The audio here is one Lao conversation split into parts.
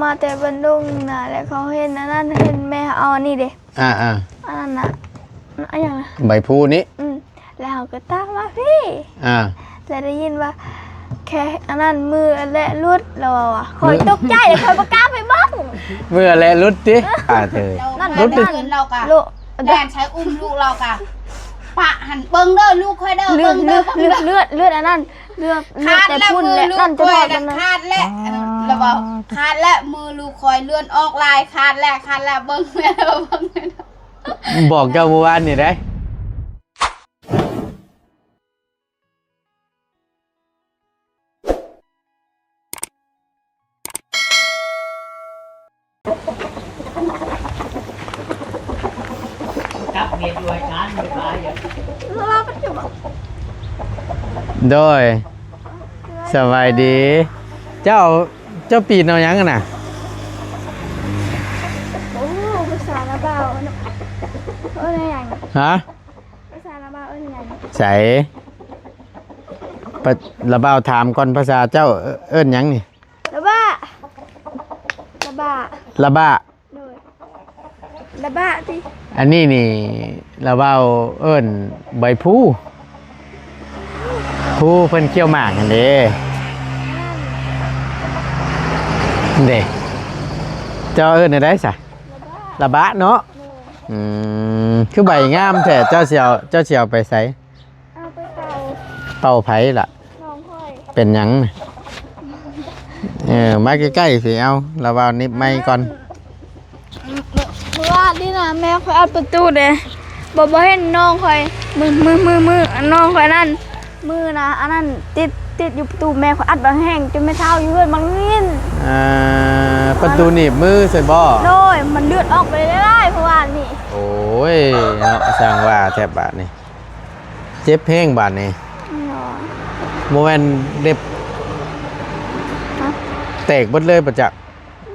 ມາແຕ່ບ້ານດົງນະ ແລ້ວເຂົາເຫັນອັນນັ້ນ ເຫັນແມ່ເຮົາເອົາອັນນີ້ເດ້ ອ່າໆ ອັນນັ້ນນະ ອັນຫຍັງນະ ໃບພູນີ້ ອືມ ແລ້ວເຮົາກໍຕາມມາພີ້ ອ່າ ແລ້ວໄດ້ຍິນວ່າ ແຄ່ອັນນັ້ນມືແລະຫຼຸດ ລາວວ່າ ຂ້ອຍຕົກໃຈ ຂ້ອຍບໍ່ກ້າໄປເບິ່ງ ມືແລະຫຼຸດຕິ ອ່າ ເອີ ນັ້ນ ຫຼຸດ ນັ້ນ ລາວກໍ ແລ່ນໃສ່ອຸ້ມລູກລາວກໍ ປະຫັ້ນ ເບິ່ງເດີລູກຂ້ອຍເດີ ເບິ່ງເດີ ເລືອດ ເລືອດ ເລືອດອັນນັ້ນ ເລືອດ ເລືອດແຕ່ພຸ້ນແຫຼະ ນັ້ນຈະຖອດແລ້ວນະ ຂາດແລ້ວ ລາວເວົ້າ ຂາດແລ້ວ ມືລູກຂ້ອຍເລືອດອອກຫຼາຍ ຂາດແລ້ວ ຂາດແລ້ວ ເບິ່ງແມ່ ເບິ່ງແມ່ ບອກເຈົ້າມື້ວານນີ້ໄດ໋. ໂດຍ ສະບາຍດີ ເຈົ້າ ເຈົ້າປີນເອົາຫຍັງຫັ້ນນະ? ໂອ້ ພາສາລາວເວົ້າເນາະ ເອີ້ນຫຍັງ? ຮະ? ພາສາລາວເວົ້າເອີ້ນຫຍັງ? ໃສ? ປະ ລາວເວົ້າຖາມກ່ອນ ພາສາເຈົ້າເອີ້ນຫຍັງນີ້? ລະບະ ລະບະ ລະບະ ໂດຍ ລະບະຕິ ອັນນີ້ນີ້ລາວເວົ້າເອີ້ນໃບພູ ພູເພິ່ນຂ້ຽວໝາກຫັ້ນເດ້ ເດ້ ເຈົ້າເອີ້ນແນວໃດຊະ? ລະບະ ລະບະເນາະ ໂດຍ ອືມ ຄືໃບງາມແທ້ ເຈົ້າຊິເອົາ ເຈົ້າຊິເອົາໄປໃສ? ເອົາໄປເປົ່າ ເປົ່າໃຜລະ? ນ້ອງຂ້ອຍ ເປັນຫຍັງ? ເອີ ມາໃກ້ໆຊິ ເອົາ ລາວເວົ້ານິບໄມກ່ອນ ເມື່ອ ເມື່ອວານນີ້ນະ ແມ່ຂ້ອຍອັດປະຕູເດ້ ບໍ່ ບໍ່ເຫັນນ້ອງຂ້ອຍ ມື ມື ມື ມື ນ້ອງຂ້ອຍນັ້ນ ມືນະ ອັນນັ້ນ ຕິດ ຕິດຢູ່ປະຕູ ແມ່ຂ້ອຍອັດບັກແຮງ ຈົນແມ່ເຖົ້າຢູ່ເຮືອນບັກນີ້ ອ່າ ປະຕູໜີບມືຊັ້ນບໍ? ໂດຍ ມັນເລືອດອອກໄປຫຼາຍໆ ເມື່ອວານນີ້ ໂອ້ຍ ເນາະ ຊ່າງວ່າແທ້ບາດນີ້. ເຈັບແຮງບາດນີ້ ບໍ່ແມ່ນເລັບ ຮະ? ແຕກເບິດເລີຍບໍ່ຈັກ?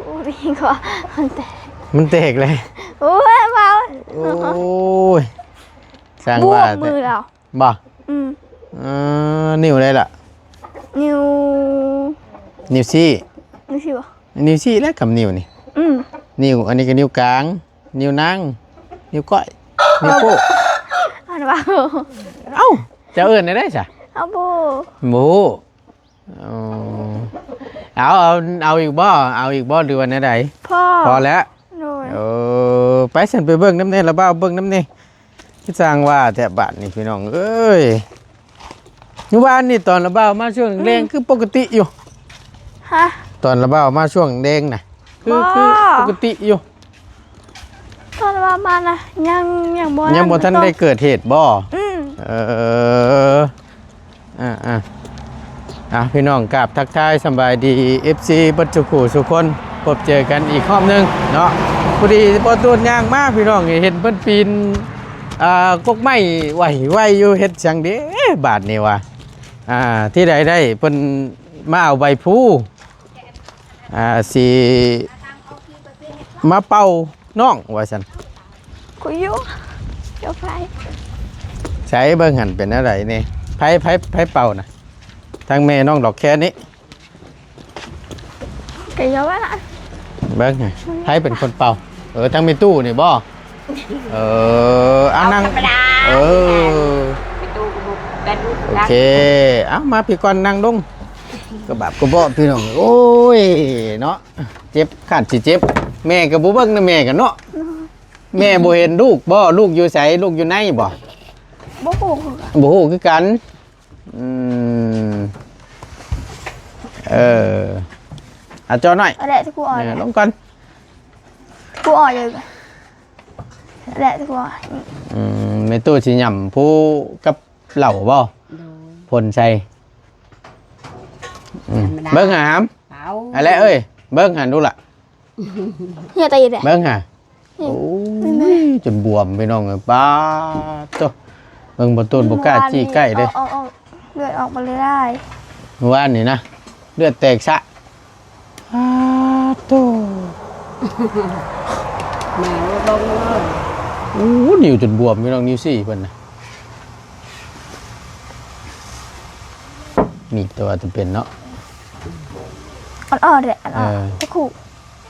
ໂອ້ຍ ມັນແຕກ ມັນແຕກແລ້ວ ໂອ້ຍ ເວົ້າ ໂອ້ຍ ຊ່າງວ່າແທ້ ບວມມືແລ້ວ ບໍ່? ອືມ ເອີ ນິ້ວໃດລະ? ນິ້ວ ນິ້ວຊີ້ ນິ້ວຊີ້ບໍ່? ນິ້ວຊີ້ແຫຼະ ກຳນິ້ວນີ້ ອືມ ນິ້ວ ອັນນີ້ກໍນິ້ວກາງ ນິ້ວນາງ ນິ້ວກ້ອຍ ນິ້ວໂປ້ ອັນວ່າ ເອົ້າ ເຈົ້າເອີ້ນແນວໃດຊະ? ເຮົາບໍ່ ບໍ່ຮູ້ ອໍ ເອົາ ເອົາ ເອົາອີກບໍ່? ເອົາອີກບໍ່ ຫຼືວ່າແນວໃດ? ພໍ ພໍແລ້ວ ໂດຍ ເອີ ໄປຊັ້ນ ໄປເບິ່ງນຳແດ່ ລະບ່າວເບິ່ງນຳແດ່ ຄືຊ່າງວ່າແທ້ບາດນີ້ ພີ່ນ້ອງເອີຍ. ມື້ວານນີ້ຕອນລະບ່າວມາຊ່ວງແລງ ອືມ ຄືປົກກະຕິຢູ່ ຮະ? ຕອນລະບ່າວມາຊ່ວງແລງນະ ຄື ຄືປົກກະຕິຢູ່ ຕອນລະບ່າວມານະ ຍັງ ຍັງບໍ່ ຍັງບໍ່ທັນໄດ້ເກີດເຫດບໍ່? ອືມ ເອີ ອ່າໆ ອ່າ ພີ່ນ້ອງ ກາບທັກທາຍສະບາຍດີ ເອັຟຊີ ເບິດສູ່ຄູ່ສູ່ຄົນ ພົບເຈີກັນອີກຮອບໜຶ່ງເນາະ. ພໍດີບໍ່ຕູນຍ່າງມາ ພີ່ນ້ອງ ເຫັນເພິ່ນປີນ ອ່າ ກົກໄມ້ໄຫວ້ໆຢູ່ ເຮັດຫຍັງເດ້ບາດນີ້ວະ? ອ່າ ທີ່ໃດໄດ້ ເພິ່ນມາເອົາໃບພູ ອ່າ ຊິມາເປົ່ານ້ອງວ່າຊັ້ນ ກູຢູ່ ເຈົ້າໃຜ ໃສເບິ່ງຫັ້ນ ເປັນແນວໃດນີ້? ໃຜ ໃຜ ໃຜເປົ່ານະ? ທາງແມ່ນ້ອງດອກແຄນນີ້ ກະຢ່າວ່າລະ ເບິ່ງໃຜເປັນຄົນເປົ່າ? ເອີ ທາງແມ່ຕູ້ນີ້ບໍ? ເອີ ເອົາ ເອົາ ນັ່ງ ທຳມະດາ ເອີ ແມ່ຕູ້ກໍບໍ່ໄດ້ ໂອເຄ ເອົາ ມາພີ້ກ່ອນ ນັ່ງລົງ ກະບາບກະເບາະ ພີ່ນ້ອງ ໂອ້ຍ ເນາະ ເຈັບ ຄາດຊິເຈັບ ແມ່ກະບໍ່ເບິ່ງນະ ແມ່ກະເນາະ ແມ່ບໍ່ເຫັນລູກບໍ? ລູກຢູ່ໃສ? ລູກຢູ່ໃນບໍ? ບໍ່ຮູ້ຄືກັນ ບໍ່ຮູ້ຄືກັນ ອືມ ເອີ ອາ ຈໍໜ້ອຍ ເອົາແຫຼະ ຄູອອຍ ເອີ ລົງກ່ອນ ຄູອອຍເລີຍ ແຫຼະ ຄູອອຍ ອືມ ແມ່ຕູ້ຊິຫຍ້ຳພູກັບເຫຼົ້າບໍ? ໂດຍ ພົ່ນໃສ່ ອືມ ທຳມະດາ ເບິ່ງຫາຫຳ ເອົາ ອາແຫຼະເອີຍ ເບິ່ງຫັ້ນດູລະ ເຫື່ອແຕ່ອີກແຫຼະ ເບິ່ງຫາ ນີ້ ໂອ້ຍ ນີ້ ຈົນບວມ ພີ່ນ້ອງເອີຍ ປາດໂທ້ ເບິ່ງບໍ່ຕູນບໍ່ກ້າຈີ້ໃກ້ເດ້ ອອກ ອອກ ເລືອດອອກມາຫຼາຍໆ ມື້ວານນີ້ນະ ເລືອດແຕກຊະ ປາດໂທ້ ແມ່ລົງເລີຍ ໂອ້ ນິ້ວຈົນບວມ ພີ່ນ້ອງ ນິ້ວຊີ້ເພິ່ນນະ ນີ້ ແຕ່ວ່າຈະເປັນເນາະ ອ່ອນໆເດ້ ອ່ອນໆ ເອີ ຕະຄຸ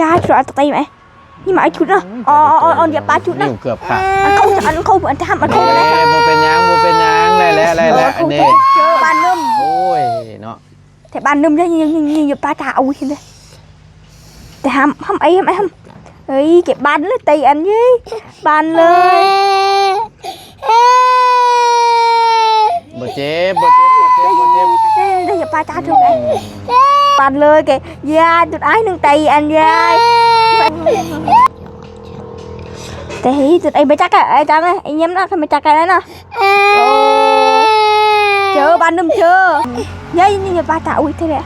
ຢາ ຊຸດ ເອົາຕີໄໝ? ນີ້ມາ ເອົາຊຸດນະ. ອໍ ເອົາ ເອົາ ເອົາ ຢ່າປາຊຸດນະ. ເກືອບຂາດ. ອັນເຂົາ ອັນເຂົາ ອັນທຳ ອັນເຂົາ ເອີ ບໍ່ເປັນຫຍັງ ບໍ່ເປັນຫຍັງ. ແລ້ວ ແລ້ວ ແລ້ວ ເອີ ອັນນີ້ ເຈີ ບານໜຶ່ງ. ໂອ້ຍເນາະ. ແຕ່ບານໜຶ່ງເດີ ຍິງ ຍິງ ຍິງ ຢ່າປາຕາ ເອົາເຫັນເດີ. ແຕ່ຫ້າມ ຫ້າມໄອ້ ຫ້າມໄອ້ ຫ້າມ. ເອີຍ ເກັບບານເລີຍ ຕີອັນເອີຍ ບານເລີຍ. ບໍ່ເຈັບ ບໍ່ເຈັບ ບໍ່ເຈັບ ບໍ່ເຈັບ. ເອີ ຢ່າປາຕາ ເທີໄອ້ ບານເລີຍ. ເກ ຢ່າ ຈຸດອ້າຍໜຶ່ງ ຕີອັນເອີຍ. ແຕ່ເຮີ້ຍ ຈຸດໄອ້ ບໍ່ຈັກກະ ໄອ້ຕາມນະ ໄອ້ຢ້ຽມນະ ຄັນບໍ່ຈັກກະນັ້ນນະ. ໂອ້ ເຈີ ບານໜຶ່ງ ເຈີ. ຢ່າ ຢ່າ ຢ່າປາຕາ ອຸ້ຍ ເທື່ອແຫຼະ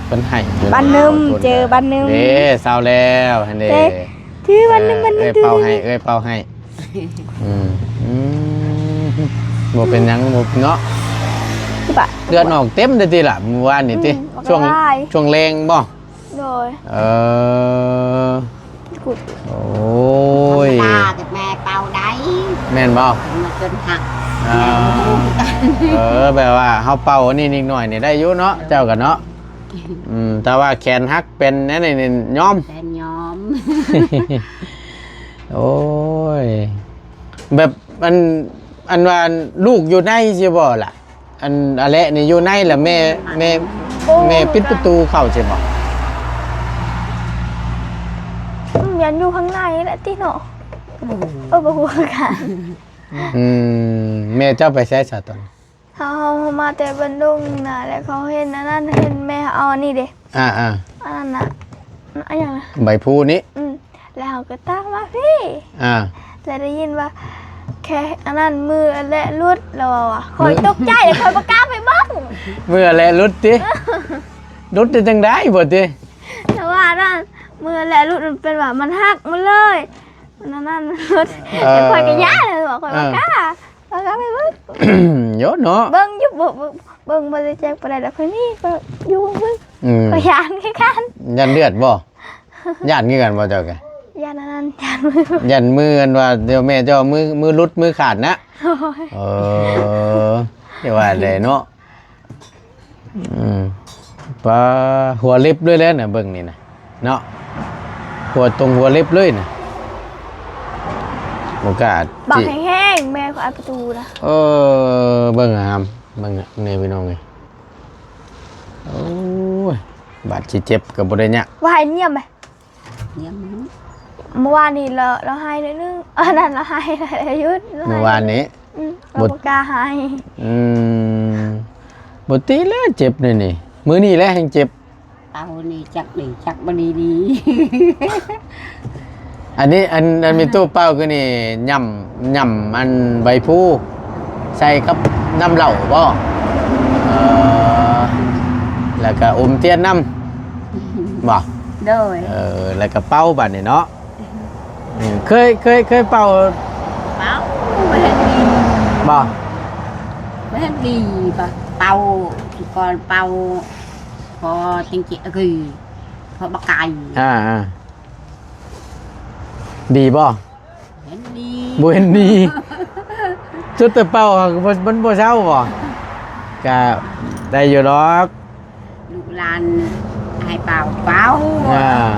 ເພິ່ນໃຫ້ ບານໜຶ່ງ ເຈີ ບານໜຶ່ງ. ເດ້ ເຊົາແລ້ວຫັ້ນເດ້. ຖື ບານໜຶ່ງ ບານໜຶ່ງ ເອື້ອຍເປົ່າໃຫ້ ເອື້ອຍເປົ່າໃຫ້. ອືມ ອືມ ບໍ່ເປັນຫຍັງ ບໍ່ເນາະ. ເລືອດອອກເຕັມເລີຍຕິລະ ມື້ວານນີ້ຕິ? ອືມ ຊ່ວງ ຊ່ວງແລງບໍ່? ໂດຍ ເອີ ໂອ້ຍ ທຳມະດາແຕ່ແມ່ເປົ່າໄດ້ ແມ່ນບໍ່? ມາຈົນຫັກ ເອີ ແມ່ບໍ່ຮູ້ຄືກັນ. ເອີ ແບບວ່າເຮົາເປົ່າອັນນີ້ນິດໜ້ອຍນີ້ໄດ້ຢູ່ເນາະ ເຈົ້າກໍເນາະ. ອືມ ແຕ່ວ່າແຂນຫັກເປັນແນວນີ້ນີ້ຍອມ ແຂນຍອມ. ໂອ້ຍ ແບບ ອັນ ອັນວ່າລູກຢູ່ໃນຊິບໍ່ລະ? ອັນອາແລະນີ້ຢູ່ໃນລະ ແມ່ ແມ່ ໂອ້ ແມ່ປິດປະຕູເຂົ້າຊິບໍ່? ມັນແມ່ນຢູ່ຂ້າງໃນແຫຼະຕິເນາະ. ໂອ້ ເອີ ບໍ່ຮູ້ຄືກັນ. ອືມ ແມ່ເຈົ້າໄປໃສຊະຕອນ? ເຮົາ ເຮົາ ເຮົາມາແຕ່ບ້ານດົງນະ ແລ້ວເຂົາເຫັນອັນນັ້ນ ເຫັນແມ່ເອົາອັນນີ້ເດ້ ອ່າໆ ອັນນັ້ນນະ ອັນຫຍັງນະ ໃບພູນີ້. ອືມ ແລ້ວເຮົາກໍຕາມມາພີ້ ອ່າ ແລ້ວໄດ້ຍິນວ່າ ແຄ່ອັນນັ້ນ ມືແລະຫຼຸດ ລາວວ່າ. ຂ້ອຍຕົກໃຈ ຂ້ອຍບໍ່ກ້າໄປເບິ່ງ. ມືແລະຫຼຸດຕິ? ຫຼຸດໄດ້ຈັ່ງໃດບໍ່ຕິ? ລາວວ່ານັ້ນ ມືແລະຫຼຸດ ມັນເປັນວ່າມັນຫັກໝົດເລີຍ ມັນອັນນັ້ນຫຼຸດ. ເອີ ແຕ່ຂ້ອຍກໍຢ້ານ ຂ້ອຍບໍ່ກ້າ. ເອີ ເອົາໄປເບິ່ງ ໂຍເນາະ ເບິ່ງຢູ່ ເບິ່ງ ເບິ່ງ ເບິ່ງບໍ່ໄດ້ແຈັບປານໃດດອກ ຂ້ອຍນີ້ກໍຢູ່ເບິ່ງ. ອືມ ຂ້ອຍຢ້ານຄືກັນ. ຢ້ານເລືອດບໍ່? ຢ້ານຄືກັນບໍ່ເຈົ້າກະ? ຢ້ານອັນນັ້ນ ຢ້ານມື ຢ້ານມື ອັນວ່າດຽວແມ່ເຈົ້າມື ມືຫຼຸດ ມືຂາດນະ. ໂອ້ຍ ເອີ ຢ່າວ່າແຫຼະເນາະ. ອືມ ປາ ຫົວເລັບເລີຍແຫຼະນະ ເບິ່ງນີ້ນະເນາະ ຫົວຕົງຫົວເລັບເລີຍນະ. ບໍ່ກ້າ ບັກແຮງໆ ແມ່ເຂົາອັດປະຕູນະ. ເອີ ເບິ່ງຫາ ເບິ່ງແນ່ພີ່ນ້ອງເອີຍ. ໂອ້ຍ ບາດຊິເຈັບກໍບໍ່ໄດ້ຍາກ ວ່າໃຫ້ນຽມໄປ. ຢ້ຽມ ມື້ວານນີ້ລາວ ລາວໄຫ້ໜ້ອຍໜຶ່ງ ອັນນັ້ນລາວໄຫ້ລາວຢຸດ. ມື້ວານນີ້ ອືມ ລາວບໍ່ ບໍ່ກ້າໄຫ້. ອືມ ບໍ່ຕິແລ້ວເຈັບນີ້ນີ້ ມື້ນີ້ແຫຼະແຮ່ງເຈັບ. ເອົານີ້ຈັກດີ ຈັກບໍ່ດີດີ. ອັນນີ້ ອັນ ອັນມີຕູ້ເປົ່າຄືນີ້ ຫຍ້ຳ ຫຍ້ຳອັນໃບພູ ໃສ່ກັບນ້ຳເຫຼົ້າບໍ່? ເອີ ແລ້ວກະອົມທຽນນຳບໍ່? ໂດຍ ເອີ ແລ້ວກະເປົ່າບາດນີ້ເນາະ. ເອີ ເຄີຍ ເຄີຍ ເຄີຍເປົ່າ ເປົ່າ ບໍ່ເຫັນດີບໍ່? ບໍ່ເຫັນດີ ເປົ່າ ກ່ອນເປົ່າ ພໍຈິງຈິ ເອີ ພໍບັກໄກ່ ອ່າ ອ່າ ດີບໍ່? ເຫັນດີ ບໍ່ເຫັນດີ. ສຸດແຕ່ເປົ່າ ມັນບໍ່ເຊົາບໍ່? ກະໄດ້ຢູ່ດອກ ລູກຫຼານໃຫ້ເປົ່າ ເປົ່າ ອ່າ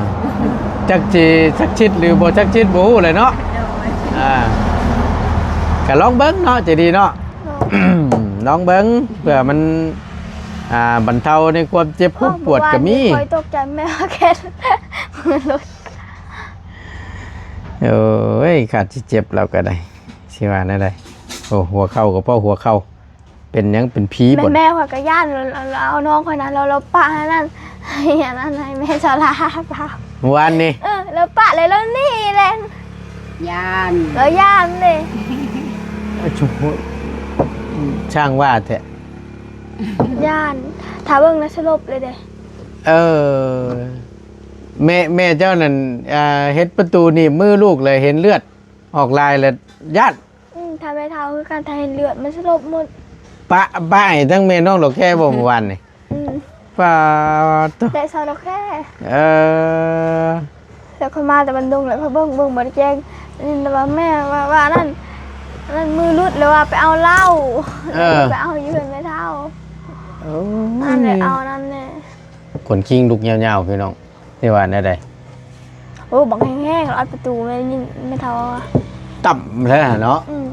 ຈັກຊິສັກສິດຫຼືບໍ່ສັກສິດບໍ່ຮູ້ແຫຼະເນາະ. ໂດຍ ອ່າ ກະລອງເບິ່ງເນາະ ໃຈດີເນາະ. ໂດຍ ລອງເບິ່ງ ເພື່ອມັນ ອ່າ ບັນເທົາໃນຄວາມເຈັບຄວາມປວດກະມີ. ໂອ້ ມື້ວານນີ້ຂ້ອຍຕົກໃຈແມ່ວ່າແຂນຫຼຸດ. ໂອ້ຍ ຂາດຊິເຈັບແລ້ວກະໄດ້ ຊິວ່າແນວໃດ. ໂອ້ ຫົວເຂົ່າກໍພໍຫົວເຂົ່າ ເປັນຫຍັງ ເປັນຜີບໍ? ແມ່ຂ້ອຍກໍຢ້ານ ລາວ ລາວເອົານ້ອງຂ້ອຍນັ້ນ ລາວ ລາວປະໃຫ້ນັ້ນ ໃຫ້ອັນນັ້ນ ໃຫ້ແມ່ສາລາປະ ມື້ວານນີ້. ເອີ ລາວປະແລ້ວ ລາວໜີແຫຼະ. ຢ້ານ ລາວຢ້ານເດ້. ໂອ້ໂຫ ຊ່າງວ່າແທ້ ຢ້ານ. ຖ້າເບິ່ງແລ້ວສະຫຼົບເລີຍເດ້. ເອີ ແມ່ ແມ່ເຈົ້ານັ້ນ ອ່າ ເຮັດປະຕູໜີບມືລູກ ແລ້ວເຫັນເລືອດອອກຫຼາຍ ແລ້ວຢ້ານ. ອືມ ຖ້າແມ່ເຖົ້າຄືກັນ ຖ້າເຫັນເລືອດມັນສະຫຼົບໝົດ. ປະ ປະໃຫ້ທັງແມ່ນ້ອງດອກແຄບໍ່ ມື້ວານນີ້? ອືມ ປາດໂທ້ ແຕ່ຊາວດອກແຄ. ເອີ ແລ້ວຂ້ອຍມາແຕ່ບ້ານດົງ ແລ້ວຂ້ອຍເບິ່ງ ເບິ່ງບໍ່ໄດ້ແຈ້ງ ໄດ້ຍິນແຕ່ວ່າແມ່ວ່າ ວ່າອັນນັ້ນ ອັນນັ້ນມືຫຼຸດ ແລ້ວວ່າໄປເອົາເຫຼົ້າ. ເອີ ໄປເອົາຢູ່ເຮືອນແມ່ເຖົ້າ. ໂອ້ຍ ອັນນັ້ນແຫຼະ ເອົາອັນນັ້ນແຫຼະ. ຂົນຄີງລຸກຍາວໆ ພີ່ນ້ອງ. ທີ່ວ່າແນວໃດ? ໂອ້ ບັກແຮງໆ ອັດປະຕູ ແມ່ຍິງ ແມ່ເຖົ້າວ່າ ຕ່ຳແທ້ເນາະ. ອືມ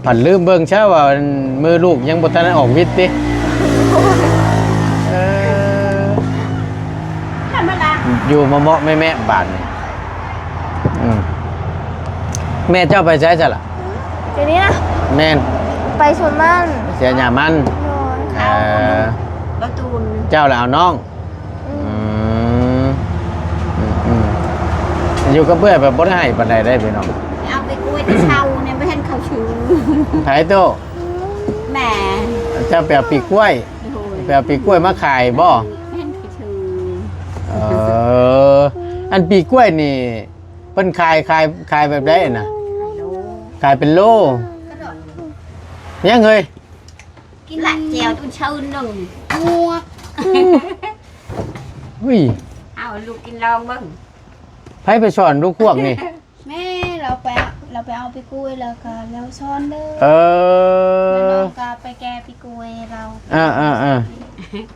ພັດລືມເບິ່ງຊະວ່າ ອັນ ມືລູກຍັງບໍ່ທັນໄດ້ອອກວິດຕິ. ເອີ ຢູ່ມາເມາະແມະໆ ບາດນີ້. ອືມ ແມ່ເຈົ້າໄປໃສຊະລະ? ຢູ່ນີ້ນະ. ແມ່ນ ໄປສວນມັນ ເສຍຫຍ້າມັນ. ໂດຍ ເອີ ເອົາປະຕູ ເຈົ້າລະເອົານ້ອງ. ອືມ ອືມ ອືມ ຢູ່ກັບເອື້ອຍແບບບໍ່ໄດ້ໃຫ້ປານໃດເດ້ພີ່ນ້ອງ. ເອົາໄປກ້ວຍແຕ່ເຊົ້ານີ້ ບໍ່ເຫັນເຂົາຊື້. ໃຜໂຕ? ແມ່ ເຈົ້າໄປເອົາປີກກ້ວຍ. ໂດຍ ໄປເອົາປີກກ້ວຍມາຂາຍບໍ່? ບໍ່ເຫັນເຂົາຊື້. ເອີ ອັນປີກກ້ວຍນີ້ ເພິ່ນຂາຍ ຂາຍ ຂາຍແບບໃດນະ? ຂາຍໂລ ຂາຍເປັນໂລ. ຍັງເຮີ້ຍ ກິນລະແຈ່ວຈົນເຊີນໜຶ່ງ. ອຸ້ຍ ເອົາລູກກິນລອງເບິ່ງ. ໃຜໄປສອນລູກຄວກນີ້? ແມ່ ລາວໄປ ລາວໄປເອົາປີກກ້ວຍ ແລ້ວກໍລາວສອນເດີ. ເອີ ແລ້ວນ້ອງກໍໄປແກ່ປີກກ້ວຍລາວ. ເອີໆ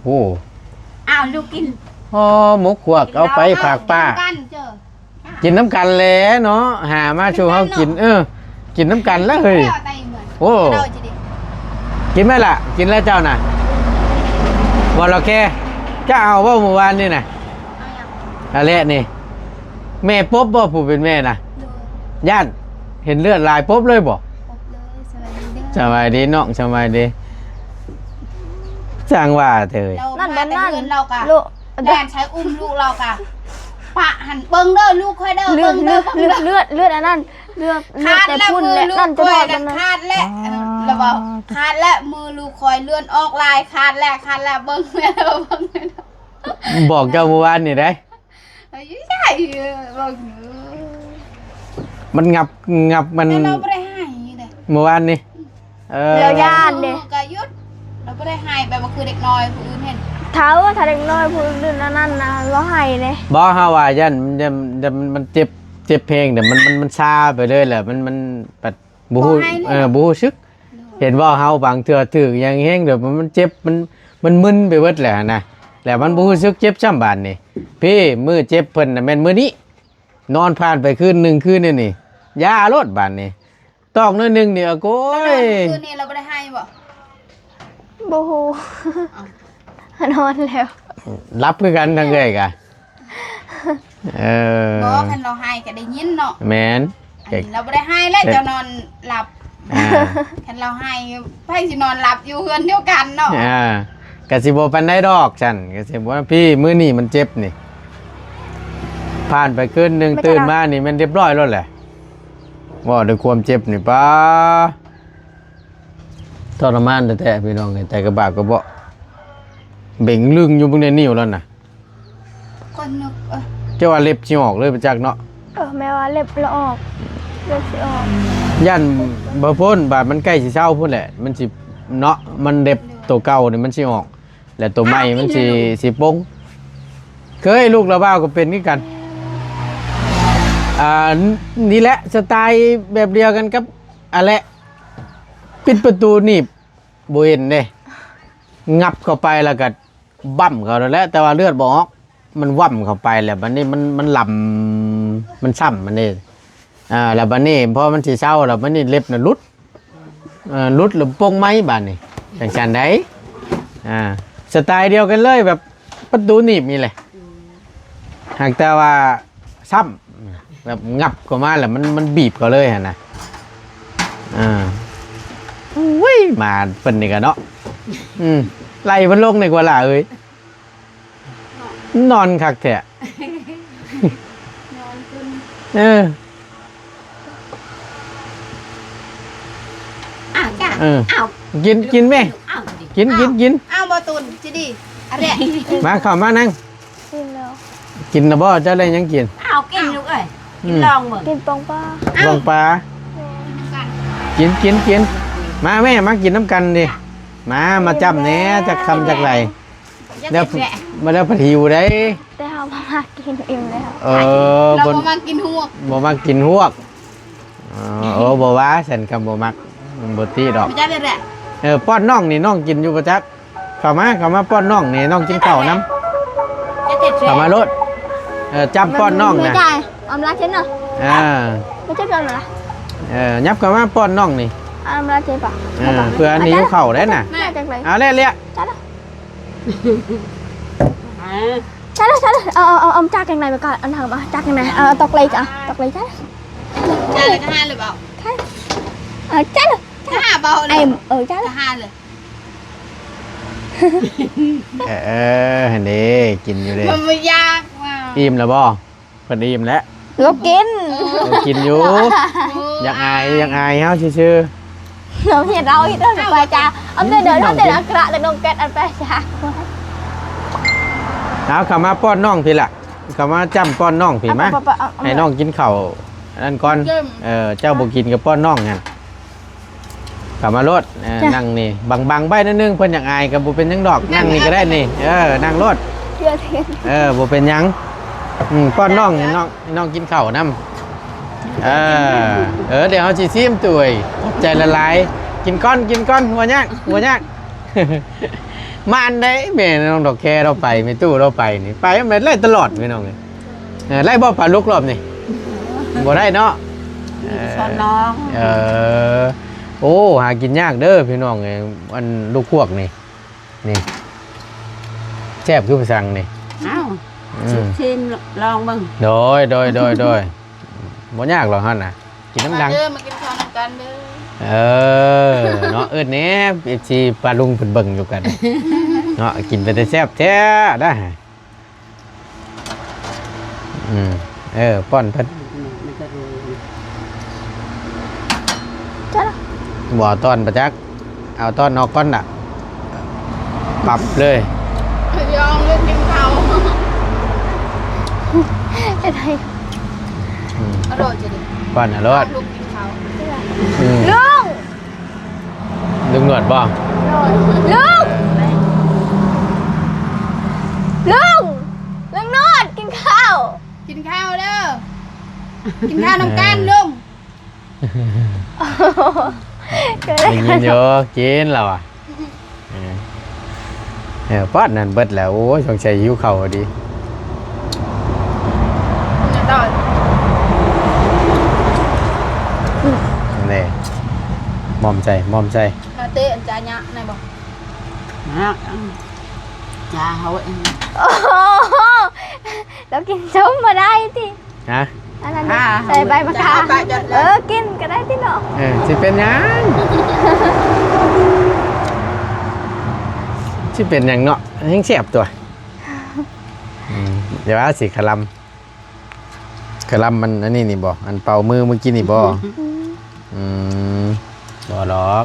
ໆ ໂອ້ ເອົາລູກກິນ. ອໍ ໝົກຄວກ ເອົາໄປຝາກປ້າ. ກິນນຳກັນເດີ້. ກິນນຳກັນແຫຼະເນາະ ຫາມາສູ່ເຮົາກິນ. ກິນນຳກັນເນາະ ເອີ ກິນນຳກັນລະເຮີ້ຍ. ໂອ້ ກິນໄໝລະ? ກິນແລ້ວເຈົ້ານະ? ບໍ່ລະແຄ ເຈົ້າເອົາບໍ່ມື້ວານນີ້ນະ? ເອົາຫຍັງ? ອັນແຫຼະນີ້ ແມ່ປົບບໍ່ ຜູ້ເປັນແມ່ນະ? ໂດຍ ຢ້ານເຫັນເລືອດຫຼາຍປົບເລີຍບໍ່? ປົບເລີຍ. ສະບາຍດີເດີ ສະບາຍດີນ້ອງ ສະບາຍດີ. ຊ່າງວ່າເທີຍ ນັ້ນບໍ່ນັ້ນ ລາວກໍ ໂລະ ແລ່ນໃສ່ອຸ້ມລູກລາວກະ ປະຫັ້ນ ເບິ່ງເດີລູກຂ້ອຍເດີ ເບິ່ງເດີ ເລືອດ ເລືອດ ເລືອດອັນນັ້ນ ເລືອດ ເລືອດແຕ່ພຸ້ນແຫຼະ ນັ້ນຈະຖອດແລ້ວ ຂາດແລ້ວ. ເອີ ລາວເວົ້າ ຂາດແລ້ວ ມືລູກຂ້ອຍເລືອດອອກຫຼາຍ ຂາດແລ້ວ ຂາດແລ້ວ ເບິ່ງແມ່ເດີ ເບິ່ງແມ່ເດີ. ບອກເຈົ້າມື້ວານນີ້ໄດ໋ ເອີ ເບິ່ງ ມັນຫງັບ ຫງັບ ມັນ ແຕ່ລາວບໍ່ໄດ້ໃຫ້ເດ້ ມື້ວານນີ້. ເອີ ລາວຢ້ານເດ້ ກໍຢຸດ ລາວບໍ່ໄດ້ໃຫ້ ແບບວ່າຄືເດັກນ້ອຍຜູ້ອື່ນເຫັນ. ຖ້າ ເອີ ຖ້າເດັກນ້ອຍຜູ້ອື່ນອັນນັ້ນນະ ລາວໃຫ້ເດ້. ບໍ່ ເຮົາວ່າຢ້ານ ຢ້ານ ຢ້ານມັນເຈັບ ເຈັບແຮງ ແຕ່ມັນ ມັນ ມັນຊາໄປເລີຍແຫຼະ ມັນ ມັນບັດບໍ່ຮູ້ ບໍ່ໃຫ້ເລີຍ ເອີ ບໍ່ຮູ້ສຶກ. ໂດຍ ເຫັນບໍ່ ເຮົາບາງເທື່ອຖືກຫຍັງແຮງ ແບບມັນເຈັບ ມັນ ມັນມຶນໄປເບິດແຫຼະນະ ແລ້ວມັນບໍ່ຮູ້ສຶກເຈັບຊ້ຳບາດນີ້. ພີ້ ມື້ເຈັບເພິ່ນນະແມ່ນມື້ນີ້ ນອນຜ່ານໄປຄືນໜຶ່ງ ຄືນນີ້ນີ້ ຢ່າໂລດບາດນີ້. ຕອກໜ້ອຍໜຶ່ງນີ້ ໂອ້ຍ ແລ້ວນອນຄືນນີ້ລາວບໍ່ໄດ້ໄຫ້ບໍ່? ບໍ່ຮູ້ ອ້າວ ນອນແລ້ວ ຫຼັບຄືກັນທາງເອື້ອຍກະ. ເອີ ບໍ່ ຄັນລາວໄຫ້ກໍໄດ້ຍິນເນາະ. ແມ່ນ ອັນນີ້ລາວບໍ່ໄດ້ໄຫ້ແລ້ວ ເຈົ້ານອນຫຼັບ. ອ່າ ຄັນລາວໄຫ້ ໃຜຊິນອນຫຼັບຢູ່ເຮືອນດຽວກັນເນາະ. ອ່າ ກະຊິບໍ່ປານໃດດອກຊັ້ນ ກະຊິບໍ່. ພີ້ ມື້ນີ້ມັນເຈັບນີ້ ຜ່ານໄປຄືນໜຶ່ງ ຕື່ນມານີ້ແມ່ນຮຽບຮ້ອຍໂລດແຫຼະ. ເວົ້າດ້ວຍຄວາມເຈັບນີ້ ປ້າ ທໍລະມານແທ້ໆ ພີ່ນ້ອງເອີຍ. ແຕ່ກະບາບກະເບາະ ເບັງລຶ້ງຢູ່ເບິ່ງໃນນິ້ວລາວນະ ຄົນນະ. ເອີ ເຈົ້າວ່າເລັບຊິອອກເລີຍປະຈັກເນາະ. ເອີ ແມ່ວ່າເລັບລະອອກ ເລັບຊິອອກ. ຢ້ານບໍ່ພົ້ນ ບາດມັນໃກ້ຊິເຊົາພຸ້ນແຫຼະ ມັນຊິເນາະ ມັນເລັບໂຕເກົ່ານີ້ມັນຊິອອກ ແລະໂຕໃໝ່ມັນຊິ ຊິປົງ. ເຄີຍ ລູກລາວບ່າວກໍເປັນຄືກັນ. ອ່າ ນີ້ແຫຼະ ສະໄຕແບບດຽວກັນກັບອັນແຫຼະ ປິດປະຕູໜີບບໍ່ເຫັນເດ້ ຫງັບເຂົ້າໄປແລ້ວກໍບັ້ມເຂົ້ານັ້ນແຫຼະ ແຕ່ວ່າເລືອດບໍ່ອອກ ມັນຫວ່ຳເຂົ້າໄປແລ້ວ ບາດນີ້ມັນ ມັນລຳ ມັນຊ້ຳມັນເດ້. ອ່າ ແລ້ວບາດນີ້ພໍມັນຊິເຊົາແລ້ວ ບາດນີ້ເລັບນະຫຼຸດ ເອີ ຫຼຸດແລ້ວປົງໃໝ່ບາດນີ້ ຈັ່ງຊັ້ນໃດ໋. ອ່າ ສະໄຕດຽວກັນເລີຍ ແບບປະຕູໜີບນີ້ແຫຼະ ຫາກແຕ່ວ່າຊ້ຳ ແບບຫງັບເຂົ້າມາແລ້ວມັນ ມັນບີບເຂົ້າເລີຍຫັ້ນນະ. ອ່າ ໂອ້ຍ ໝາເພິ່ນນີ້ກະເນາະ ອືມ ໄລ່ເພິ່ນລົງດີກວ່າຫຼ້າເອີຍ. ນອນຄັກແທ້ ນອນຂຶ້ນ ເອີ. ເອີ ເອົ້າ ກິນ ກິນແມ່ ເອົ້າ ກິນ ກິນ ກິນ ເອົ້າ ບໍ່ຕຸນຊິດີ ອະແລະ ມາ ເຂົ້າມານັ່ງ ກິນແລ້ວ ກິນແລ້ວບໍ່? ເຈົ້າໄດ້ຫຍັງກິນ? ເອົາກິນລູກເອີຍ ອືມ ກິນລອງເບິ່ງ ກິນປອງປາ ປອງປາ ແມ່ນ ກິນ ກິນ ກິນ ມາແມ່ ມາກິນນຳກັນນີ້ ມາ ມາຈ້ຳແດ່ ຈັກຄຳຈັກໄຫຼ ແລ້ວ ມາແລ້ວພັດຫິວເດ້ ແຕ່ເຮົາບໍ່ມັກກິນ ອີ່ມແລ້ວ ເອີ ລາວບໍ່ມັກກິນຮວກ ບໍ່ມັກກິນຮວກ ອໍ ເອີ ບໍ່ວ່າ ຊັ້ນກໍບໍ່ມັກ ມັນບໍ່ຕິດອກ ເອີ ປ້ອນນ້ອງນີ້ ນ້ອງກິນຢູ່ບໍ່ຈັກ? ເຂົ້າມາ ເຂົ້າມາປ້ອນນ້ອງນີ້ ນ້ອງກິນເຂົ້ານຳ ເຂົ້າມາໂລດ ເອີ ຈ້ຳປ້ອນນ້ອງນະ ອຳລາເຊັ່ນເນາະ ເອີ ບໍ່ໃຊ່ປ້ອນລະ ເອີ ຫຍັບເຂົ້າມາປ້ອນນ້ອງນີ້ ອຳລາເຈັບປະ ເອີ ເພື່ອອັນຫິວເຂົ້າໄດ້ນະ ເອົາແລ້ວ ເອົາ ເອົາ ເອົາ ເອົາຈາກແກງໃນໄປກ່ອນ ອັນທຳ ເອົາຈາກແກງໃນ ເອົາຕອກເລຍ ເອົາຕອກເລຍ ຈານລະກະຫ້າເລີຍເບົາ ເອົາຈານລະ ກະຫ້າເບົາ ເອີ ຈານລະ ກະຫ້າເລີຍ ເອີ ເອີ ຫັ້ນເດ້ ກິນຢູ່ເດ້ ມັນບໍ່ຍາກວ່າ ອີ່ມແລ້ວບໍ່? ເພິ່ນອີ່ມແລ້ວ ລາວກິນ ເອີ ລາວກິນຢູ່ ຢາກອາຍ ຢາກອາຍເຮົາຊື່ໆ ເຮົາເຮັດ ເຮົາເຮັດ ເຮົາເຮັດໄປຈ້າ ເອົາແຕ່ເດີນ ເຮົາແຕ່ເດີນກະລະແຕ່ນົງແກັດອັນໄປຈ້າ ເອົາເຂົ້າມາປ້ອນນ້ອງພີ້ລະ ເຂົ້າມາຈ້ຳປ້ອນນ້ອງພີ້ມາ ໃຫ້ນ້ອງກິນເຂົ້າອັນນັ້ນກ່ອນ ເອີ ເຈົ້າບໍ່ກິນກໍປ້ອນນ້ອງຫັ້ນ ເຂົ້າມາໂລດ ເອີ ຈ້ະ ນັ່ງນີ້ ບັງໆໄວ້ໜ້ອຍໜຶ່ງ ເພິ່ນຢາກອາຍກໍບໍ່ເປັນຫຍັງດອກ ນັ່ງນີ້ກໍໄດ້ນີ້ ເອີ ນັ່ງໂລດ ເພື່ອເຫັນ ເອີ ບໍ່ເປັນຫຍັງ ອືມ ປ້ອນນ້ອງ ໃຫ້ນ້ອງ ໃຫ້ນ້ອງກິນເຂົ້ານຳ ເອີ ເອີ ດຽວເຮົາຊິຊີມ ຕຸ້ຍ ຂອບໃຈຫຼາຍໆ ກິນກ່ອນ ກິນກ່ອນ ບໍ່ຍາກ ບໍ່ຍາກ ມາອັນໃດແມ່ນ້ອງດອກແຄລາວໄປ ແມ່ຕູ້ລາວໄປນີ້ ໄປແມ່ນໄດ້ຕະຫຼອດ ພີ່ນ້ອງເອີຍ. ເອີ ໄດ້ບໍ່ປາດຸກລອບນີ້? ບໍ່ໄດ້ເນາະ ເອີ ເອີ ໂອ້ ຫາກິນຍາກເດີພີ່ນ້ອງເອີຍ ອັນລູກຄວກນີ້ ນີ້ ແຊບຄືໄປສັ່ງນີ້ ອ້າວ ອືມ ຊິມລອງເບິ່ງ ໂດຍ ໂດຍ ໂດຍ ໂດຍ ບໍ່ຍາກດອກຫັ້ນນະ ກິນນຳກັນ ມາເດີ ມາກິນເຂົ້ານຳກັນເດີ ເອີ ເນາະ ເອີ້ນແດ່ ເອັຟຊີ ປ້າລຸງເພິ່ນເບິ່ງຢູ່ກັນ ເນາະ ກິນເປັນຕາແຊບແທ້ນະ. ອືມ ເອີ ປ້ອນເພິ່ນ ບໍ່ເອົາຕ້ອນປະຈັກ ເອົາຕ້ອນອອກກ່ອນລະ ປັບເລີຍ ຍອມເລີຍກິນເຂົ້າ ເຮັດໃຫ້ ອືມ ອະລ່ອຍຈະດີ ປ້ອນອະລ່ອຍ ລຸງກິນເຂົ້າ ອືມ ລຸງ ລຸງໜວດບໍ່? ລຸງ! ລຸງ! ລຸງໜວດ ກິນເຂົ້າ ກິນເຂົ້າເດີ ກິນເຂົ້ານຳກັນ ເອີ ລຸງ ໄດ້ຍິນຢູ່ ກິນແລ້ວອະ ເອີ ເອີ ປາດນັ້ນເບິດແລ້ວ ໂອ້ຍ ສົງໄສຫິວເຂົ້າດີ ນີ້ ໝອມໃສ່ ໝອມໃສ່ ມາເຕະອັນຈາຍະໄດ້ບໍ່? ຍາກ ຈາເຮົາເອງ ໂອ້ໂຫ ລາວກິນສົ້ມບໍ່ໄດ້ຕິ? ຮະ? ອັນນັ້ນ ອ່າ ໃສ່ໃບໝາກຂາມ ເອີ ກິນກໍໄດ້ຕິເນາະ ເອີ ຊິເປັນຫຍັງ? ຊິເປັນຫຍັງເນາະ ແຮງແຊບຕົວະ ອືມ ດຽວວ່າຊິຂະລຳ ກະລຳມັນອັນນີ້ນີ້ບໍ່? ອັນເປົ່າມືມື້ກີ້ນີ້ບໍ່? ອືມ ອືມ ບໍ່ດອກ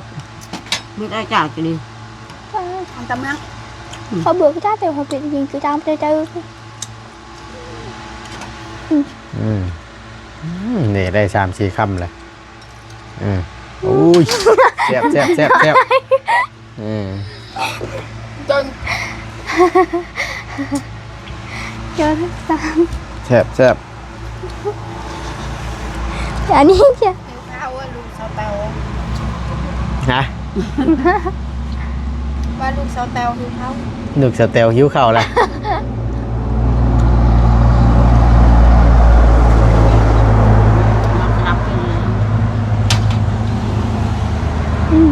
ເບິດອາຈາກນີ້ ເຂົາເບື່ອກະຈ້າ ແຕ່ເຂົາເປັນຈິງກະຈ້າ ບໍ່ໄດ້ເຈີ ອືມ ອືມ ອືມ ນີ້ໄດ້ສາມສີ່ຄຳແລ້ວ ອືມ ໂອ້ຍ ແຊບໆໆໆ. ເອີ ຈົນ ຈົນຕາມ ແຊບໆ ອັນນີ້ຈະ ຫິວເຂົ້າວ່າລູກສາວແຕວ ຮະ? ວ່າລູກສາວແຕວຫິວເຂົ້າ ລູກສາວແຕວຫິວເຂົ້າລະ. ອືມ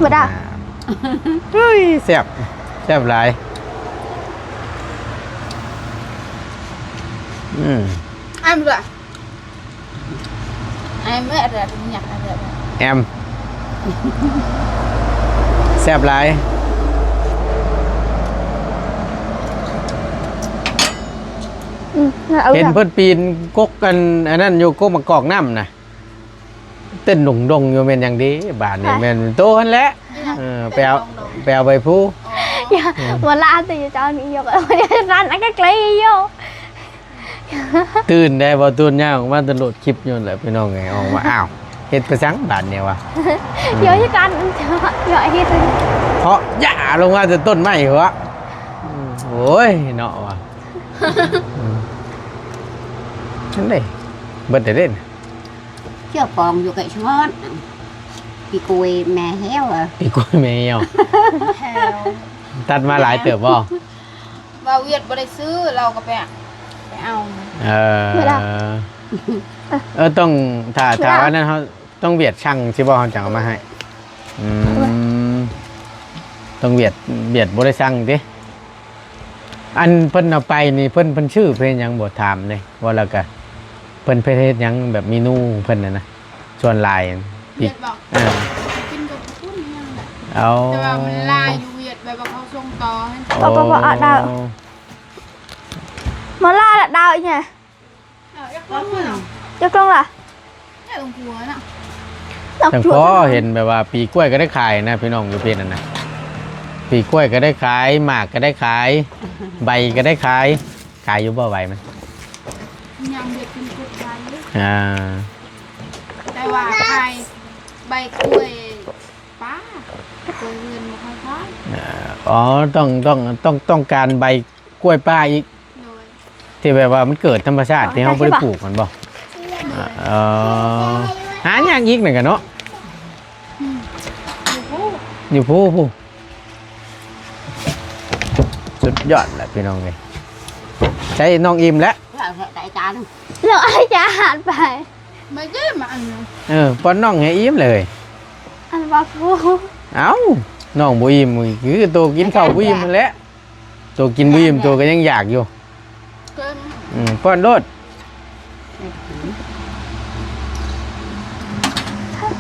ບໍ່ໄດ້ ເຮີ້ຍ ແຊບ ແຊບຫຼາຍ ອືມ ອ້ຳລະ ແອມ ແຊບຫຼາຍ ອືມ ເຫັນເພິ່ນປີນກົກ ອັນ ອັນນັ້ນຢູ່ ກົກໝາກກອກນ້ຳນະ. ເຕັ້ນດົງໆຢູ່ແມ່ນຫຍັງເດ ບາດນີ້ ໃຜ? ແມ່ນໂຕຫັ້ນແຫຼະ. ເອີ ໄປເອົາ ເຕັ້ນດົງໆ ໄປເອົາໃບພູ. ອໍ ຢ່າ ອືມ ບໍ່ລາດຕິເຈົ້ານີ້ ຍົກ ເອົາ ຢ່ານັ້ນ ອັນກໍເກຍຢູ່. ຕື່ນໄດ້ບໍ່? ຕື່ນ ຍ່າງອອກມາແຕ່ໂລດຄລິບຢູ່ຫັ້ນແຫຼະ ພີ່ນ້ອງເອີຍ. ອອກມາ ອ້າວ ເຮັດໄປສັງບາດນີ້ວະ? ເອີ ເອີ ຢ່າ ຢ່າກັນ ຢ່າເຮັດ ເພາະຢ່າລົງມາແຕ່ຕົ້ນໄມ້ພຸ້ນວະ. ອືມ ໂອ້ຍ ເນາະວະ. ອືມ ນັ້ນເດ້ ເບິດແລ້ວເດ້. ເຈົ້າຂອງຢູ່ໃກ້ຊະງອດ ປີກລ້ວຍແມ່ແຫ້ວ ເອີ ປີກລ້ວຍແມ່ແຫ້ວ ແຫ້ວ ຕັດມາຫຼາຍເຕີບບໍ່? ວ່າວຽດບໍ່ໄດ້ຊື້ ລາວກໍໄປ ໄປເອົາ. ເອີ ເວລາ ເອີ ຕ້ອງ ຖ້າ ເວລາ ຖ້າອັນນັ້ນເຮົາຕ້ອງວຽດສັ່ງຊິບໍ່ ເຮົາຈັ່ງເອົາມາໃຫ້. ອືມ ຕ້ອງວຽດ ວຽດບໍ່ໄດ້ສັ່ງຕິ? ອັນເພິ່ນເອົາໄປນີ້ ເພິ່ນ ເພິ່ນຊື້ເພື່ອຫຍັງບໍ່? ຖາມແດ່ ວ່າແລ້ວກະ ເພິ່ນ ເພິ່ນເຮັດຫຍັງ ແບບເມນູຂອງເພິ່ນນັ້ນນະ ສ່ວນຫຼາຍ? ວຽດບໍ່? ເອີ ກິນກັບປຸ້ນຫຍັງແຫຼະ. ເອົາ ແຕ່ວ່າມັນຫຼາຍຢູ່ວຽດ ແບບວ່າເຂົາສົ່ງຕໍ່ໃຫ້. ອໍ ເອົາ ເອົາ ເອົາ ເອົາ ມາລາລະດາວອີ່ຫຍັງ? ເອົາ ຈັກກລ່ອງລະ? ຈັກກລ່ອງລະ? ຈັກກລ່ອງນະ? ຈັ່ງພໍເຫັນແບບວ່າປີກລ້ວຍກໍໄດ້ຂາຍນະ ພີ່ນ້ອງ ຢູ່ເພຈນັ້ນນະ. ປີກລ້ວຍກໍໄດ້ຂາຍ ໝາກກໍໄດ້ຂາຍ ໃບກໍໄດ້ຂາຍ. ຂາຍຢູ່ບໍ່ ໃບມັນ? ຍັງເຮັດເປັນກົດຂາຍຢູ່. ອ່າ ແຕ່ວ່າຂາຍໃບກ້ວຍປ່າ ກ້ວຍເຮືອນບໍ່ຄ່ອຍຂາຍ. ເອີ ອໍ ຕ້ອງ ຕ້ອງ ຕ້ອງ ຕ້ອງການໃບກ້ວຍປ່າອີກ. ໂດຍ ທີ່ແບບວ່າມັນເກີດທຳມະຊາດ ທີ່ເຮົາບໍ່ໄດ້ປູກມັນບໍ່? ໂດຍ ເອີ ຫາຍາກອີກນັ້ນກະເນາະ. ອືມ ຢູ່ພູ້ ຢູ່ພູ້ພຸ້ນ. ສຸດຍອດແຫຼະ ພີ່ນ້ອງເອີຍ. ໃຊ້ນ້ອງອີ່ມແຫຼະ ເອົາໃຫ້ໄດ້ຈານ ເອົາໃຫ້ຈານໄປ. ມາເດີ້ ມາອັນນັ້ນ ເອີ ປ້ອນນ້ອງໃຫ້ອີ່ມເລີຍ. ອັນວ່າຜູ້ ເອົ້າ ນ້ອງບໍ່ອີ່ມ ຄືໂຕກິນເຂົ້າບໍ່ອີ່ມຫັ້ນແຫຼະ. ໂຕກິນບໍ່ອີ່ມ ໂຕກໍຍັງຢາກຢູ່. ອືມ ປ້ອນໂລດ.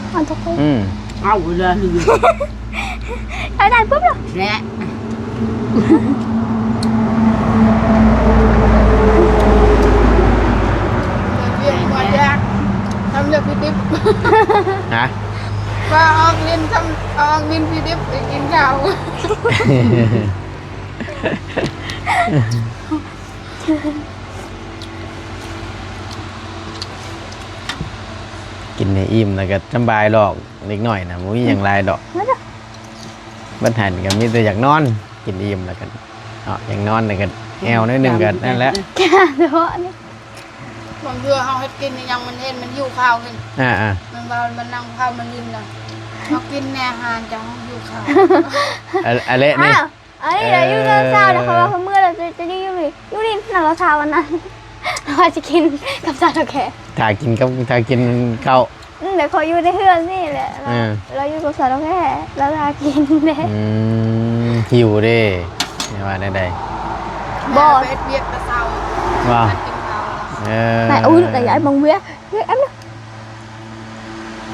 ເອົາ ອືມ ເອົາເລີຍ ໄດ້ ໄດ້ປຸບລະ ແລະ ວຽກບໍ່ຢາກ ທຳເລື່ອງພິດິບ ຮະ ວ່າອອກລິນ ທຳ ອອກລິນພິດິບໄປກິນເຂົ້າ. ກິນໃຫ້ອີ່ມແລ້ວກໍສຳບາຍດອກ ເດັກນ້ອຍນະ ບໍ່ມີຫຍັງຫຼາຍດອກ. ມາເດີ້ ບັດຫັ້ນກໍມີແຕ່ຢາກນອນ ກິນອີ່ມແລ້ວກໍເນາະ ຢາກນອນແລ້ວກໍແອວໜ້ອຍໜຶ່ງກໍນັ້ນແຫຼະ. ບາງເທື່ອເຮົາເຮັດກິນອີ່ຫຍັງ ມັນເຫັນມັນຫິວເຂົ້າຫັ້ນ ອ່າໆ ມັນວ່າມັນນັ່ງເຂົ້າມັນລິນນະ ເຮົາກິນແນ່ອາຫານ ຈັ່ງຫິວເຂົ້າ. ອາ ອາເລະນີ້ ອ້າວ ອັນນີ້ລະຢູ່ເຮືອນສາວນະ ເອີ ເຂົາວ່າເຂົາເມື່ອລະຈະ ຈະຢູ່ນີ້ ຢູ່ນີ້ນຳລາວສາວອັນນັ້ນ ລາວວ່າຈະກິນກັບສາວເຖົ້າແກ່ ຖ້າກິນກັບ ຖ້າກິນເຂົ້າ. ອືມ ແຕ່ເຂົາຢູ່ໃນເຮືອນນີ້ແຫຼະ ລາວ ເອີ ລາວຢູ່ກັບສາວເຖົ້າແກ່ ລາວຖ້າກິນເດ້. ອືມ ຫິວເດ້ ວ່າແນວໃດ? ບໍ່ ໄປເຮັດວຽກແຕ່ເຊົ້າ ວ່າ ກິນເຂົ້າ ເອີ ໄປ ອຸ້ຍ ໄດ້ຍາຍມອງເວຍ ເວຍອັນ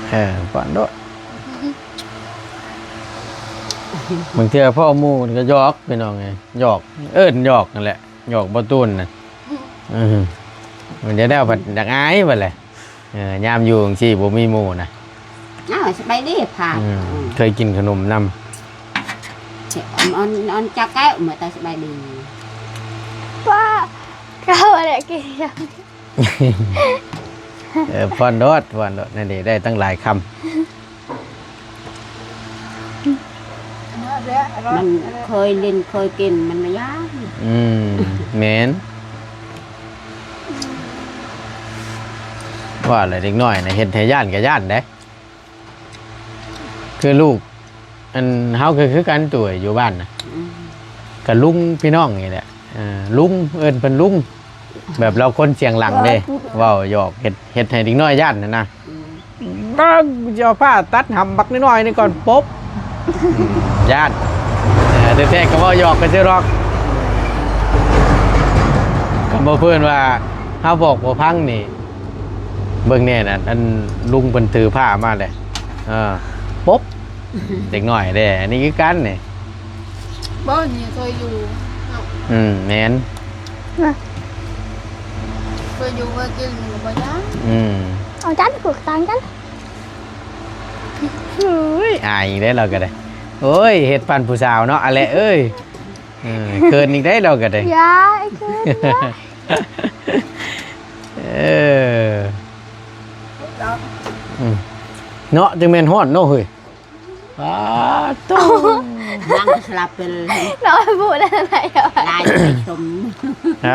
ເອີ ປ້ອນໂລດ. ບາງເທື່ອພໍ້ໝູ່ກໍຫຍອກ ພີ່ນ້ອງເອີຍ ຫຍອກ ເອີ້ນຫຍອກນັ້ນແຫຼະ ຫຍອກບໍ່ຕູນນະ. ອືມ ມັນຈະໄດ້ບັດຢາກອາຍບັດແຫຼະ. ເອີ ຍາມຢູ່ຈັ່ງຊີ້ບໍ່ມີໝູ່ນະ. ອ້າວ ສະບາຍດີພາດ ອືມ ເຄີຍກິນຂະໜົມນຳ ອອນ ອອນ ອອນຈັກແກ້ວ ເມື່ອຕາສະບາຍດີ ວ່າ ເຂົາແຫຼະກິນ. ເອີ ປ້ອນໂລດ ປ້ອນໂລດ ນັ້ນເດ ໄດ້ຕັ້ງຫຼາຍຄຳ. ມັນເຄີຍຫຼິ້ນເຄີຍກິນ ມັນບໍ່ຢ້ານ. ອືມ ແມ່ນ ວ່າແຫຼະ ເດັກນ້ອຍນະ ເຮັດໃຫ້ຢ້ານກໍຢ້ານເດ້. ຄືລູກ ອັນ ເຮົາກໍຄືກັນ ໂຕຢູ່ບ້ານນະ ອືມ ກໍລຸງ ພີ່ນ້ອງນີ້ແຫຼະ ເອີ ລຸງ ເອີ້ນເພິ່ນລຸງ ແບບລາວຄົນສຽງຫຼັງເດ້ ເວົ້າຫຍອກ ເຮັດ ເຮັດໃຫ້ເດັກນ້ອຍຢ້ານຫັ້ນນະ. ອືມ ເບິ່ງ ຊິເອົາຜ້າຕັດຫຳບັກນ້ອຍໆນີ້ກ່ອນ ປົບ ອືມ ຢ້ານ ເອີ ແທ້ໆກໍເວົ້າຫຍອກກັນຊື່ດອກ. ຄຳວ່າເພິ່ນວ່າເຮົາບອກບໍ່ຟັງນີ້ ເບິ່ງແນ່ນະ ອັນລຸງເພິ່ນຖືຜ້າມາເດ້ ເອີ ປົບ ເດັກນ້ອຍເດ້ ອັນນີ້ຄືກັນນີ້. ບໍ່ ນີ້ເຄີຍຢູ່ເນາະ. ອືມ ແມ່ນ ນະ ເຄີຍຢູ່ເຄີຍກິນກໍບໍ່ຍາກ. ອືມ ເອົາຈານ ຜູກຕາງກັນ. ໂອ້ຍ ອາຍອີກແລ້ວ ລາວກໍໄດ້. ໂອ້ຍ ເຮັດປານຜູ້ສາວເນາະ ອາແລະເອີຍ. ເອີ ເຂີນອີກໄດ້ ລາວກໍໄດ້. ຢ່າ ໄອ້ເຂີນ ຢ່າ. ເອີ ອືມ ເນາະ ຈັ່ງແມ່ນຮ້ອນເນາະເຮີ້ຍ. ປາໂທ້ ຫຼັງສະຫຼັບເປັນ ນ້ອຍຜູ້ນັ້ນນະ ຫຼາຍໄປຊົມ ຮ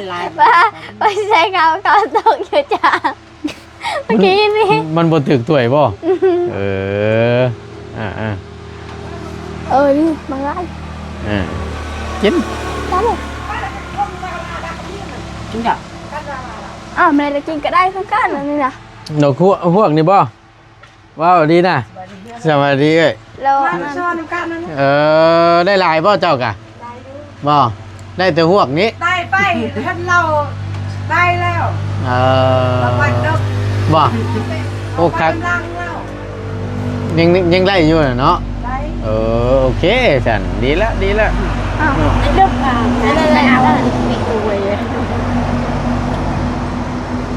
ະ ຫຼາຍ ວ່າ ວ່າຊິໃສ່ເຂົາ ເຂົາຕົກຢູ່ຈ້າ ເມື່ອກີ້ນີ້ ມັນບໍ່ຖືກຖ້ວຍບໍ່? ເອີ ອ່າໆ ເອີ ນີ້ ມາຫຼາຍ ອ່າ ກິນ ກິນດອກ ອ້າວ ແມ່ລະກິນກໍໄດ້ຄືກັນ ອັນນີ້ນະ ດອກຫົວ ຫວກນີ້ບໍ່? ວ້າວ ດີນະ ສະບາຍດີເອີຍ ແລ້ວ ມາຊ້ອນນຳກັນນັ້ນ ເອີ ໄດ້ຫຼາຍບໍ່ເຈົ້າກະ? ໄດ້ຢູ່ ບໍ່ ໄດ້ແຕ່ຫວກນີ້ ໄດ້ໄປ ເຫັນລາວໄດ້ແລ້ວ ເອີ ລາວໄປເດີ ບໍ່ ໂອ້ ຄັກ ຍັງ ຍັງໄດ້ຢູ່ນະເນາະ ໄດ້ ເອີ ໂອເຄຊັ້ນ ດີລະ ດີລະ ອ້າວ ເນາະ ໄດ້ເດີ ໄດ້ແລ້ວ ໄດ້ແລ້ວ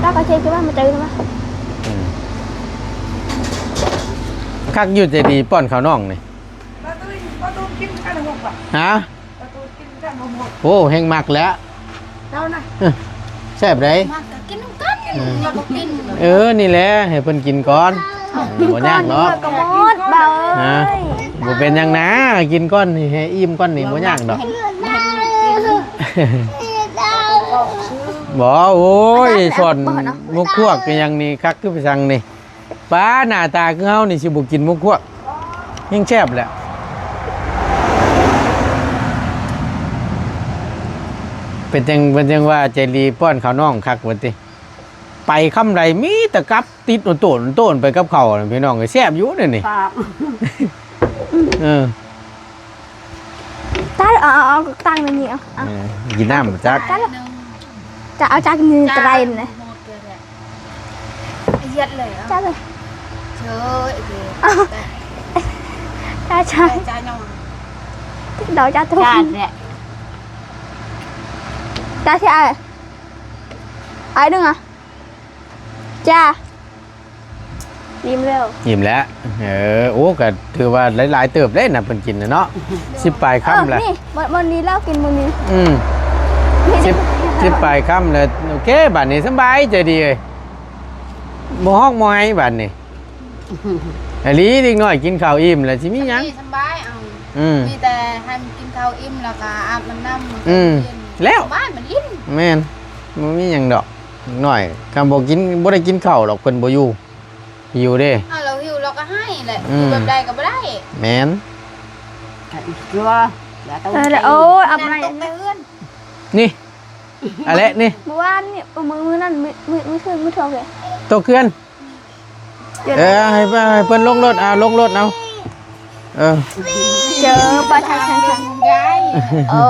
ຕາກະເຊຄືວ່າມາເຈີນະ ອືມ. ຄັກຢູ່ໃຈດີປ້ອນເຂົ້ານ້ອງນີ້ ປາຕູ ປາຕູກິນກັນຫົກບາດ ຮະ ປາຕູກິນກັນຫົກ ໂອ້ ແຮງມັກແລ້ວ ເຈົ້ານະ ເອີ ແຊບເດ້ ມັກກໍກິນນຳກັນ ເອີ ຢ່າບໍ່ກິນ ເອີ ນີ້ແຫຼະ ໃຫ້ເພິ່ນກິນກ່ອນ ບໍ່ຍາກດອກ ກິນກ່ອນ ກໍໝົດ ບໍ່ເອີຍ ຮະ ບໍ່ເປັນຫຍັງນາ ກິນກ່ອນນີ້ ໃຫ້ອີ່ມກ່ອນນີ້ ບໍ່ຍາກດອກ ບໍ່ ໂອ້ຍ ສອນໝົກຄວກອີ່ຫຍັງນີ້ ຄັກຄືໄປສັ່ງນີ້ ປ້າ ໜ້າຕາຄືເຮົານີ້ຊິບໍ່ກິນໝົກຄວກ ແຮງແຊບແຫຼະ ເປັນຈັ່ງ ເປັນຈັ່ງວ່າໃຈດີປ້ອນເຂົ້ານ້ອງຄັກວ່າຕິ ໄປຄຳໃດມີແຕ່ກັບຕິດໂຕນໆໄປກັບເຂົ້າ ພີ່ນ້ອງເອີຍ ແຊບຢູ່ເດນີ້ ເອີ. ຕາຍ ເອົາ ເອົາ ເອົາຕັ້ງໃນນີ້ ເອົາ ເອົາ ເອີ ກິນນ້ຳຈັກ ຕາຍ ຈະເອົາຈັກນີ້ໄກນະ ຫມດເລີຍແຫຼະ ຫຽດເລີຍ ເອົາ ຕາຍເລີຍ ເຊີຍ ເອີ ຕາຍ ຕາຍ ຕາຍ ຕາຍ ດອກຈາຕຸ ຕາຍແຫຼະ ຕາຍ ຕາຍ ອາຍໜຶ່ງອະ ຈ້າ ອີ່ມແລ້ວ ອີ່ມແລ້ວ ເອີ ໂອ້ ກໍຖືວ່າຫຼາຍໆເຕີບເດ້ນະ ເພິ່ນກິນນະເນາະ ສິບປາຍຄຳແລ້ວ ເອີ ນີ້ ມື້ນີ້ລາວກິນມື້ນີ້ ອືມ ສິບ ສິບປາຍຄຳແລ້ວ ໂອເຄ ບາດນີ້ສະບາຍໃຈດີເອີຍ ບໍ່ຮ້ອງບໍ່ໄຫ້ບາດນີ້ ອີ່ຫຼີ ເດັກນ້ອຍກິນເຂົ້າອີ່ມແລ້ວຊິມີຫຍັງ ສຳບາຍ ເອົາ ອືມ ມີແຕ່ໃຫ້ມັນກິນເຂົ້າອີ່ມ ແລ້ວກໍອາບນ້ຳ ອືມ ແລ້ວ ສະບາຍ ມັນອີ່ມ ແມ່ນ ບໍ່ມີຫຍັງດອກ ເດັກນ້ອຍຄັນບໍ່ກິນ ບໍ່ໄດ້ກິນເຂົ້າດອກ ເພິ່ນບໍ່ຢູ່ ຫິວເດ້ ເອົາ ລາວຫິວລາວກໍໄຫ້ແຫຼະ ອືມ ຢູ່ແບບໃດກໍບໍ່ໄດ້ ແມ່ນ ເອີ ໂອ້ຍ ອັບໄລ ນີ້ ອັນແຫຼະນີ້ ມື້ວານນີ້ ມື້ ມື້ນັ້ນ ມື້ ມື້ ມື້ຄືນ ມື້ເທົ່າໃດ ຕົກເຮືອນ ເອີ ໃຫ້ ໃຫ້ເພິ່ນລົງລົດ ເອົາ ລົງລົດເອົາ ເອີ ເຈີປາໄທ ໂອ້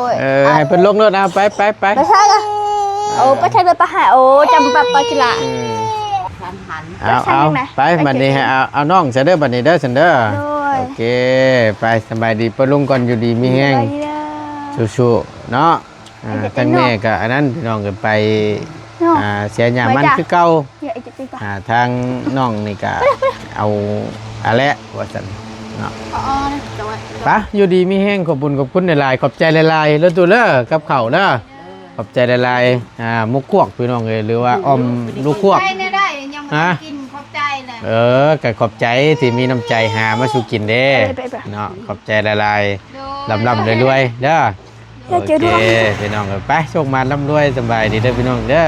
ຍ ເອີ ໃຫ້ເພິ່ນລົງລົດ ເອົາ ໄປ ໄປ ໄປ ໄປໃສລະ ໂອ້ ໄປໃສລະ ໄປຫາ ໂອ້ ຈຳປັບປາກິລະ ເອີ ເອົາ ເອົາ ໄປ ບັດນີ້ໃຫ້ເອົາ ເອົານ້ອງຊະເດີ ບັດນີ້ເດີ ຊັ້ນເດີ ໂດຍ ໂອເຄ ໄປ ສະບາຍດີປ້າລຸງກ່ອນ ຢູ່ດີມີແຮງ ສະບາຍດີເດີ ສູ້ໆເນາະ ອ່າ ທາງແມ່ກໍອັນນັ້ນ ພີ່ນ້ອງກໍໄປ ເນາະ ອ່າ ເສຍຫຍ້າມັນຄືເກົ່າ ເອີ ເອີ ເອີ ອ່າ ທາງນ້ອງນີ້ກໍເອົາອາແລະວ່າຊັ້ນເນາະ ໄປ ຢູ່ດີມີແຮງ ຂອບບຸນຂອບຄຸນຫຼາຍໆ ຂອບໃຈຫຼາຍໆ ເດີຕູ້ເດີ ກັບເຂົ້າເດີ ຂອບໃຈຫຼາຍໆ ອ່າ ໝົກຄວກ ພີ່ນ້ອງເອີຍ ຫຼືວ່າອ່ອມລູກຄວກ ໃຈແນວໃດຍັງບໍ່ໄດ້ກິນ ຂອບໃຈແຫຼະ ເອີ ກໍຂອບໃຈທີ່ມີນ້ຳໃຈຫາມາສູ່ກິນເດ້ ໄປໆໆ ເນາະ ຂອບໃຈຫຼາຍໆ ໂດຍ ລ່ຳໆລວຍໆເດີ ໂອເຄ ພີ່ນ້ອງເອີຍ ໄປ ໂຊກໝານລ່ຳລວຍ ສະບາຍດີເດີພີ່ນ້ອງເດີ.